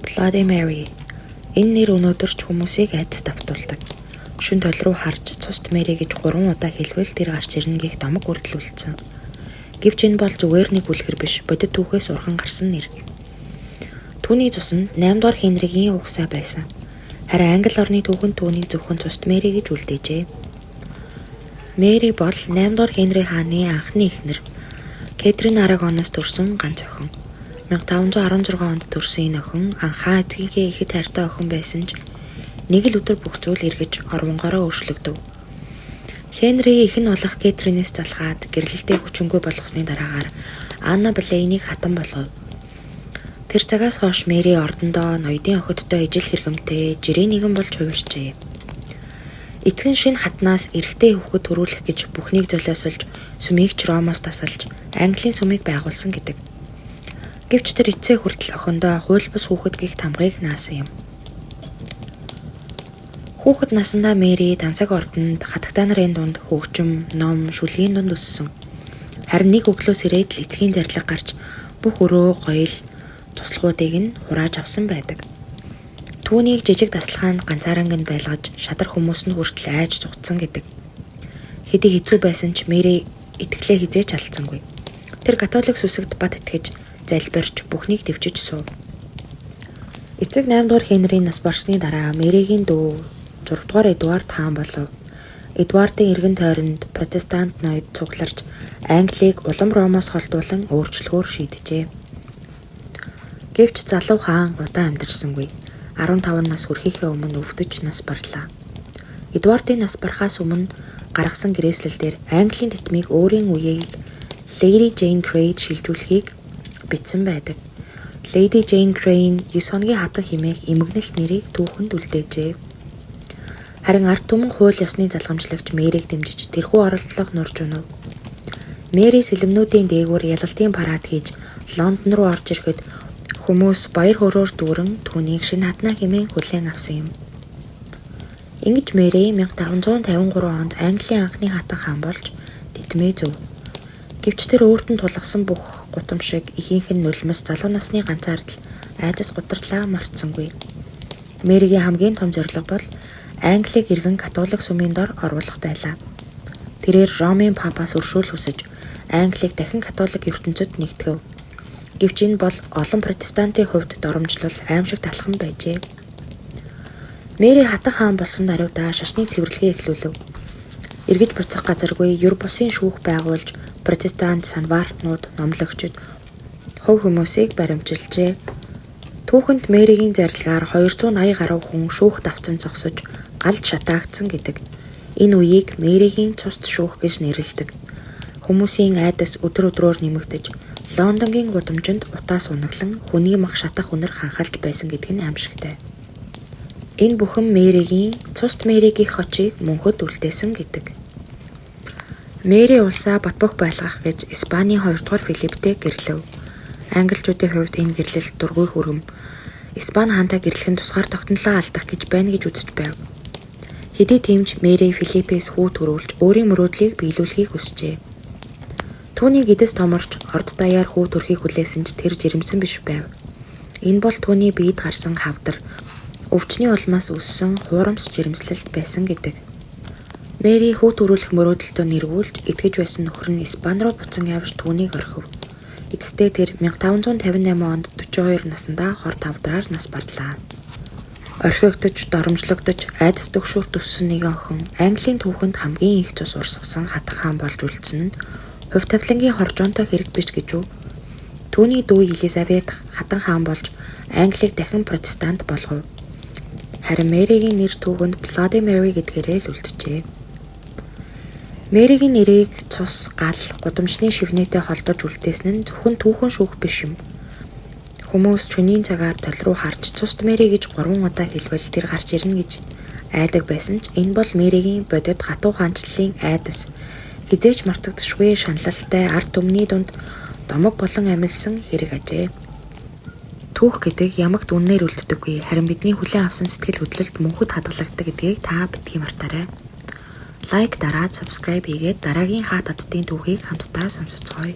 Bloody Mary. Энэ нэр өнөөдөр ч хүмүүсийг айдаст автуулдаг. Шөнө тол руу харж цуст Мэри гэж 3 удаа хэлвэл тэр гарч ирнэ гэх домог хүртэл үлдсэн. Гэвч энэ бол зүгээр нэг үлгэр биш, бодит түүхээс урхан гарсан нэр. Түүний цус нь 8 дугаар Хенригийн угсаа байсан. Харин Англи орны түүхэнд түүнийг зөвхөн цуст Мэри гэж үлдээжээ. Мэри бол 8 дугаар Хенри хааны анхны эхнэр. Кэтрин Арагоноос төрсэн ганц охин. 1516 онд төрсэн энэ охин анхаа эцгийнхээ ихэд хайртай охин байсан ч нэг л өдөр бүх зүйл эргэж орвонгоороо өөрчлөгдөв. Хенри эх нь болох Кэтринээс залхаад гэрлэлтээ хүчингүй болгосны дараагаар Анна Болейныг хатан болгов. Тэр цагаас хойш Мэри ордондоо ноёдын охидтой ижил хэргэмтэй жирийн нэгэн болж хувирчээ. Эцэг нь шинэ хатнаас эрэгтэй хүүхэд төрүүлэх гэж бүхнийг золиослож, сүмийг ч Ромоос тасалж, Английн сүмийг байгуулсан гэдэг. Гэвч тэр эцсээ хүртэл охиндоо хууль бус хүүхэд гэх тамгыг наасан юм. Хүүхэд насандаа Мэри дансаг ордонд хатагтай нарын дунд хөгжим, ном, шүлгийн дунд өссөн. Харин нэг өглөөс ирээд л эцгийн зарлиг гарч бүх өрөө гоёл туслахуудыг нь хурааж авсан байдаг. Түүнийг жижиг дасгалгаанд ганцааранг нь байлгаж шадар хүмүүс нь хүртэл айж зугтсан гэдэг. Хэдий хэцүү байсан ч Мэри итгэлээ хэзээ ч алдсангүй. Тэр католик сүсэгт бат итгэж залбирч бүхнийг дэвжиж суув. Эцэг 8 дугаар Хенрийн нас барсны дараа Мэригийн дүү 6 дугаар Эдуард хаан болов. Эдуардын эргэн тойронд протестант ноёд цугларч Англиг улам Ромоос холдуулан өөрчлөхөөр шийджээ. Гэвч залуу хаан удаан амьдарсангүй. 15 нас хүрэхийнхээ өмнө өвдөж нас барлаа. Эдуардын нас барахаас өмнө гаргасан гэрээслэл дээр Английн тэтмийг өөрийн үеийг Lady Jane Grey-д шилжүүлэхийг бичсэн байдаг. Lady Jane Grey-н 9 хоногийн хатан хэмээх эмгэнэлт нэрийг түүхэнд үлдээжээ. Харин ард түмэн хууль ёсны залгамжлагч Мэрийг дэмжиж тэрхүү оролдлого нурж унав. Мэри сэлэмнүүдийн дээгүүр ялалтын парад хийж Лондон руу орж ирэхэд хүмүүс баяр хөөрөөр дүүрэн түүнийг шинэ хатнаа хэмээн хүлээн авсан юм. Ингэж Мэри 1553 онд Английн анхны хатан хаан болж тэтмээ зөв. Гэвч тэр өөрт нь тулгасан бүх гутам шиг ихэнх нь нулимс залуу насны ганцаардал айдас гутралаа мартсангүй. Мэригийн хамгийн том зорилго бол Англиг эргэн католик сүмийн дор оруулах байлаа. Тэрээр Ромын папаас өршөөл хүсэж Англиг дахин католик ертөнцөд нэгтгэв. Гэвч энэ бол олон протестантын хувьд доромжлол аймшигт алхам байжээ. Мэри хатан хаан болсон даруйдаа шашны цэвэрлэгээ эхлүүлэв. Эргэж буцах газаргүй ер бусын шүүх байгуулж протестант санваартнууд, номлогчид, хувь хүмүүсийг баримчилжээ. Түүхэнд Мэригийн зарилгаар 280 гаруй хүн шүүх давцан зогсож галд шатаагдсан гэдэг. Энэ үеийг Мэригийн цуст шүүх гэж нэрлэдэг. Хүмүүсийн айдас өдөр өдрөөр нэмэгдэж, Лондонгийн гудамжинд утаас унаглан хүний мах шатах үнэр ханхалж байсан гэдэг нь аимшигтай. Энэ бүхэн Мэригийн цуст Мэри гэх хочийг мөнхөд үлдээсэн гэдэг. Мэри улсаа бат бөх байлгах гэж Испанийн 2 дугаар Филипптэй гэрлэв. Англичуудын хувьд энэ гэрлэлт дургүй хүргэм. Испани хаантай гэрлэх нь тусгаар тогтнолоо алдах гэж байна гэж үзэж байв. Хэдий тийм ч Мэри Филиппээс хүү төрүүлж өөрийн мөрөөдлийг биелүүлэхийг хүсжээ. Түүний гэдэс томорч орд даяар хүү төрхийг хүлээсэн ч тэр жирэмсэн биш байв. Энэ бол түүний биед гарсан хавдар, өвчний улмаас үүссэн хуурамс жирэмслэлт байсан гэдэг. Мэри хүү төрүүлэх мөрөөдөлтөө нэрвүүлж итгэж байсан нөхөр нь Испани руу буцан явж түүнийг орхив. Эцэстээ тэр 1558 онд 42 насандаа хор тавдраар нас барлаа. Орхигдож, доромжлогдож, айдас түгшүүрт өссөн нэгэн охин Английн түүхэнд хамгийн их цус урсгасан хатан хаан болж үлдсэн нь хувь тавилангийн хоржоонтой хэрэг биш гэж үү? Түүний дүү Елизавет хатан хаан болж Англиг дахин протестант болгов. Харин Мэригийн нэр түүхэнд Bloody Mary гэдгээрээ л үлджээ. Мэригийн нэрийг цус, гал, гудамжны шивнээтэй холбож үлдээсэн нь зөвхөн түүхэн шүүх биш юм. Хүмүүс шөнийн цагаар тол руу харж цуст Мэри гэж 3 удаа хэлбэл тэр гарч ирнэ гэж айдаг байсан ч энэ бол Мэригийн бодит хатуу хаанчлалын айдас хэзээ ч мартагдашгүй шаналлалтай ард түмний дунд домог болон амилсан хэрэг ажээ. Түүх гэдэг ямагт үннээр үлддэггүй харин бидний хүлээн авсан сэтгэл хөдлөлт мөнхөд хадгалагддаг гэдгийг та битгий мартаарай. Лайк дараад subscribe хийгээд дараагийн хаат хаттын түүхийг хамтдаа сонсоцгооё.